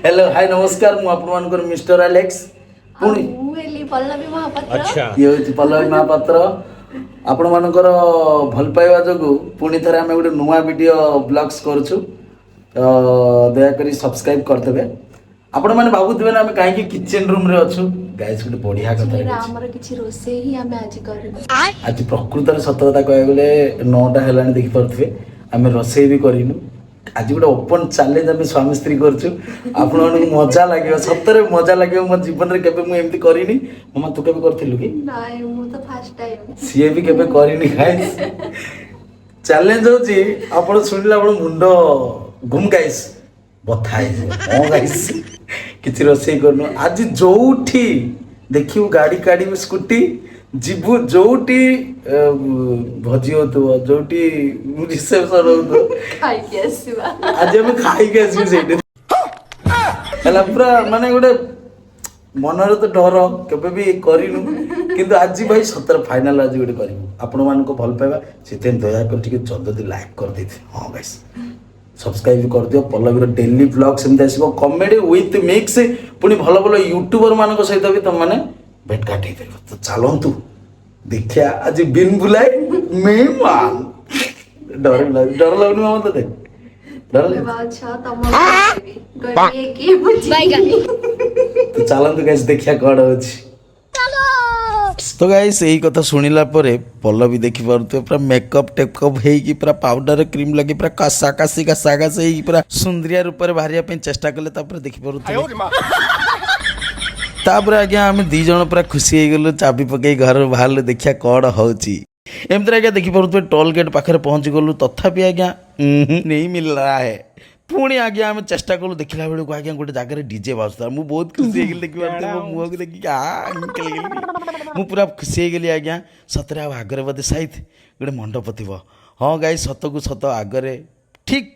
Hello, high, ନମସ୍କାର। ମୁଁ ଆପଣମାନଙ୍କର ମିଷ୍ଟର ଆଲେକ୍ସ। ପୁଣି ମୁଁ ହେଲି ପଲ୍ଲବୀ ମହାପାତ୍ର। ଇଏ ହେଉଛି ପଲ୍ଲବୀ ମହାପାତ୍ର। ଆପଣମାନଙ୍କର ଭଲ ପାଇବା ଯୋଗୁଁ ପୁଣି ଥରେ ଆମେ ଗୋଟେ ନୂଆ ଭିଡ଼ିଓ ବ୍ଲଗ୍ସ କରୁଛୁ। ତ ଦୟାକରି ସବସ୍କ୍ରାଇବ୍ କରିଦେବେ। ଆପଣମାନେ ଭାବୁଥିବେ ନା, ଆମେ କାହିଁକି କିଚେନ୍ ରୁମ୍ରେ ଅଛୁ? ଗାଇସ୍, ଗୋଟେ ବଢ଼ିଆ କଥା ଏଇଟା ଅଛି। ଆମର କିଛି ରୋଷେଇ ହିଁ ଆମେ ଆଜି କରିବୁ। ଆଜି ପ୍ରକୃତରେ ସତ କଥା କହିବାକୁ ଗଲେ 9ଟା ହେଲାଣି, ଦେଖିପାରୁଥିବେ, ଆମେ ରୋଷେଇ ବି କରିନୁ। ଆଜି ଗୋଟେ ଓପନ୍ ଚ୍ୟାଲେଞ୍ଜ ଆମେ ସ୍ୱାମୀ ସ୍ତ୍ରୀ କରୁଛୁ। ଆପଣମାନଙ୍କୁ ମଜା ଲାଗିବ, ସତରେ ମଜା ଲାଗିବ। ମୋ ଜୀବନରେ କେବେ ମୁଁ ଏମିତି କରିନି। ମାମା, ତୁ କେବେ କରିଥିଲୁ କି? ନାଇଁ, ମୁଁ ତ ଫାର୍ଷ୍ଟ ଟାଇମ୍। ସିଏ ବି କେବେ କରିନି। ଗାଇସ୍, ଚ୍ୟାଲେଞ୍ଜ ହଉଛି, ଆପଣ ଶୁଣିଲେ ଆପଣ ମୁଣ୍ଡ ଗୁମ୍ ଗାଇସ୍, ବଥା ହେଇଯିବ। ହଁ ଗାଇସ୍, କିଛି ରୋଷେଇ କରୁନୁ। ଆଜି ଯୋଉଠି ଦେଖିବୁ, ଗାଡ଼ି କାଢ଼ିବୁ, ସ୍କୁଟି ଯିବୁ, ଯୋଉଠି ଭୋଜି ହଉଥିବ, ଯୋଉଠି ରିସେପସନ୍ ହଉଥିବ, ଖାଇକି ଆସିବା। ଆଜି ଆମେ ଖାଇକି ଆସିବୁ ସେଇଠି। ହେଲା, ପୁରା ମାନେ ଗୋଟେ ମନରେ ତ ଡର, କେବେ ବି କରିନୁ, କିନ୍ତୁ ଆଜି ଭାଇ ସତରେ ଫାଇନାଲ ଆଜି ଗୋଟେ କରିବୁ। ଆପଣମାନଙ୍କ ଭଲ ପାଇବା, ସେଥିପାଇଁ ଦୟାକରି ଟିକେ ଜଲ୍ଦି ଲାଇକ୍ କରିଦେଇଥିବେ। ହଁ ଗାଇସ୍, ସବସ୍କ୍ରାଇବ୍ ବି କରିଦିଅ। ପଲ୍ଲବୀର ଡେଲି ବ୍ଲଗ୍ ସେମିତି ଆସିବ, କମେଡି ୱିଥ୍ ମିକ୍ସ। ପୁଣି ଭଲ ଭଲ ୟୁଟ୍ୟୁବର ମାନଙ୍କ ସହିତ ବି ତମମାନେ ଭେଟଘାଟ ହେଇପାରିବ। ତ ଚାଲନ୍ତୁ ଦେଖିବା ଆଜି ବିନ୍ ବୁଲାଏ ମେହମାନ। ଡର ଲାଗୁନି? ଡର ଲାଗୁନି ମାମା ତତେ? ଡର ଲାଗୁନି? ଅଛ ତମ କହିବି କିଏ ବୁଝି। ତ ଚାଲନ୍ତୁ ଗାଇସ୍, ଦେଖିବା କ'ଣ ହଉଛି। ତ ଗାଇସ୍, ଏଇ କଥା ଶୁଣିଲା ପରେ ପଲ୍ଲବୀ ଦେଖିପାରୁଥିବେ, ପୁରା ମେକଅପ୍ ଟେକଅପ୍ ହେଇକି, ପୁରା ପାଉଡର କ୍ରିମ୍ ଲଗେଇ, ପୁରା କଷା କାସି କଷା କାସି ହେଇକି, ପୁରା ସୁନ୍ଦରିଆ ରୂପରେ ବାହାରିବା ପାଇଁ ଚେଷ୍ଟା କଲେ। ତାପରେ ଦେଖିପାରୁଥିବେ, ତାପରେ ଆଜ୍ଞା ଆମେ ଦି ଜଣ ପୁରା ଖୁସି ହେଇଗଲୁ। ଚାବି ପକେଇ ଘରୁ ବାହାରିଲୁ, ଦେଖିବା କ'ଣ ହଉଛି। ଏମିତିରେ ଆଜ୍ଞା ଦେଖିପାରୁଥିବେ, ଟୋଲ୍ ଗେଟ୍ ପାଖରେ ପହଞ୍ଚି ଗଲୁ। ତଥାପି ଆଜ୍ଞା नहीं मिल रहा है। ପୁଣି ଆଜ୍ଞା ଆମେ ଚେଷ୍ଟା କଲୁ। ଦେଖିଲା ବେଳକୁ ଆଜ୍ଞା ଗୋଟେ ଜାଗାରେ ଡିଜେ ବାଜୁଥିଲା। ମୁଁ ବହୁତ ଖୁସି ହେଇଗଲି। ଦେଖିପାରୁଥିବେ, ମୋ ମୁହଁକୁ ଦେଖିକି ଆ ଖେଳିଗଲି। ମୁଁ ପୁରା ଖୁସି ହେଇଗଲି ଆଜ୍ଞା। ସତରେ ଆଉ ଆଗରେ ବୋଧେ ସାଇତ ଗୋଟେ ମଣ୍ଡପ ଥିବ। ହଁ ଗାଇସ୍, ସତକୁ ସତ ଆଗରେ ଠିକ୍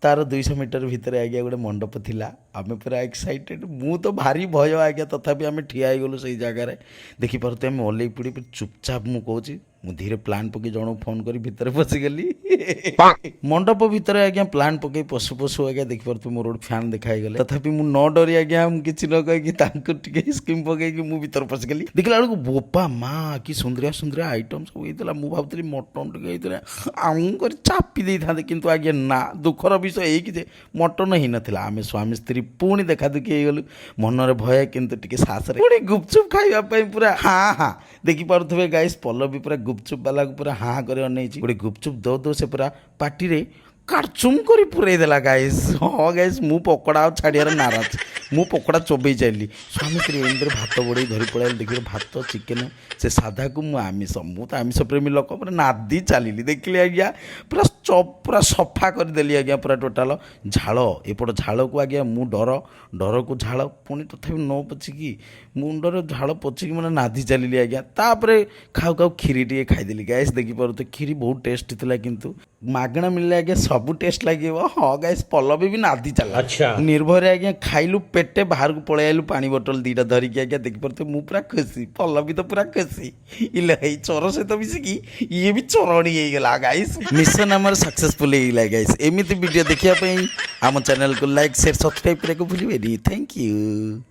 ତାର 200 ମିଟର ଭିତରେ ଆଜ୍ଞା ଗୋଟେ ମଣ୍ଡପ ଥିଲା। ଆମେ ପୁରା ଏକ୍ସାଇଟେଡ଼, ମୁଁ ତ ଭାରି ଭୟ ଆଜ୍ଞା। ତଥାପି ଆମେ ଠିଆ ହେଇଗଲୁ ସେଇ ଜାଗାରେ। ଦେଖିପାରୁଥିବେ, ଆମେ ଓହ୍ଲେଇ ପଡ଼ି ଚୁପଚାପ, ମୁଁ କହୁଛି, ମୁଁ ଧୀରେ ପ୍ଲାନ୍ ପକେଇ ଜଣକୁ ଫୋନ୍ କରି ଭିତରେ ପଶିଗଲି। ମଣ୍ଡପ ଭିତରେ ଆଜ୍ଞା ପ୍ଲାନ୍ ପକେଇ ପଶୁ ପଶୁ ଆଜ୍ଞା ଦେଖିପାରୁଥିବେ, ମୋର ଗୋଟେ ଫ୍ୟାନ୍ ଦେଖା ହେଇଗଲେ। ତଥାପି ମୁଁ ନ ଡରି ଆଜ୍ଞା, ମୁଁ କିଛି ନ କହିକି ତାଙ୍କୁ ଟିକେ ସ୍କିମ୍ ପକେଇକି ମୁଁ ଭିତରେ ପଶିଗଲି। ଦେଖିଲା ବେଳକୁ ବୋପା ମା, କି ସୁନ୍ଦରିଆ ସୁନ୍ଦରିଆ ଆଇଟମ୍ ସବୁ ହେଇଥିଲା। ମୁଁ ଭାବୁଥିଲି ମଟନ୍ ଟିକେ ହେଇଥିଲା, ଆଉ କରି ଚାପି ଦେଇଥାନ୍ତେ। କିନ୍ତୁ ଆଜ୍ଞା ନା, ଦୁଃଖର ବିଷୟ ଏଇକି ଯେ ମଟନ୍ ହେଇନଥିଲା। ଆମେ ସ୍ୱାମୀ ସ୍ତ୍ରୀ ପୁଣି ଦେଖାଦୁଖି ହେଇଗଲୁ। ମନରେ ଭୟ, କିନ୍ତୁ ଟିକେ ସାହସରେ ପୁଣି ଗୁପଚୁପ୍ ଖାଇବା ପାଇଁ ପୁରା ହାଁ ହାଁ। ଦେଖିପାରୁଥିବେ ଗାଇସ୍, ପଲ୍ଲବୀ ପୁରା ଗୁପଚୁପ୍ ବାଲାକୁ ପୁରା ହାଁ କରି ଅନେଇଛି। ଗୋଟେ ଗୁପଚୁପ୍ ଦଉ ଦଉ ସେ ପୁରା ପାଟିରେ କାଚୁମ୍ କରି ପୁରେଇ ଦେଲା ଗାଇସ୍। ହଁ ଗାଇସ୍, ମୁଁ ପକୋଡ଼ା ଆଉ ଛାଡ଼ିବାର ନାରାଜ। ମୁଁ ପକୋଡ଼ା ଚୋବେଇ ଚାଲିଲି। ସ୍ୱାମୀ ସ୍ତ୍ରୀ ଏମିତିରେ ଭାତ ବଢ଼େଇ ଧରି ପଳେଇଲେ। ଦେଖିଲେ, ଭାତ ଚିକେନ, ସେ ସାଧାକୁ ମୁଁ ଆମିଷ। ମୁଁ ତ ଆମିଷ ପ୍ରେମୀ ଲୋକ, ପୁରା ନାଦି ଚାଲିଲି। ଦେଖିଲି ଆଜ୍ଞା, ପୁରା ଚପ୍ ପୁରା ସଫା କରିଦେଲି ଆଜ୍ଞା, ପୁରା ଟୋଟାଲ ଝାଳ। ଏପଟ ଝାଳକୁ ଆଜ୍ଞା ମୁଁ ଡର, ଡରକୁ ଝାଳ, ପୁଣି ତଥାପି ନ ପୋଛିକି, ମୁଣ୍ଡରେ ଝାଳ ପୋଛିକି ମାନେ ନାଦି ଚାଲିଲି ଆଜ୍ଞା। ତାପରେ ଖାଉ ଖାଉ କ୍ଷୀରି ଟିକେ ଖାଇଦେଲି। ଗାଇସ୍, ଦେଖିପାରୁଥିବେ, କ୍ଷୀରି ବହୁତ ଟେଷ୍ଟ ଥିଲା। କିନ୍ତୁ ମାଗଣା ମିଳିଲେ ଆଜ୍ଞା ସବୁ ଟେଷ୍ଟ ଲାଗିବ। ହଁ ଗାଇସ୍, ପଲ୍ଲବୀ ବି ନାଦି ଚାଲିଲା। ନିର୍ଭୟରେ ଆଜ୍ଞା ଖାଇଲୁ ପେଟେ, ବାହାରକୁ ପଳେଇ ଆଇଲୁ ପାଣି ବୋଟଲ ଦିଟା ଧରିକି। ଆଜ୍ଞା ଦେଖିପାରୁଥିବେ, ମୁଁ ପୁରା ଖୁସି, ପଲ୍ଲବୀ ତ ପୁରା ଖୁସି। ଇଲେ ହେଇ, ଚୋର ସହିତ ମିଶିକି ଇଏ ବି ଚୋରଣୀ ହେଇଗଲା। ଗାଇସ୍, ମିଶନ ଆମର ସକ୍ସେସଫୁଲ ହେଇଗଲା। ଗାଇସ୍, ଏମିତି ଭିଡ଼ିଓ ଦେଖିବା ପାଇଁ ଆମ ଚ୍ୟାନେଲକୁ ଲାଇକ୍, ସେୟାର, ସବସ୍କ୍ରାଇବ୍ କରିବାକୁ ଭୁଲିବେନି। Thank you.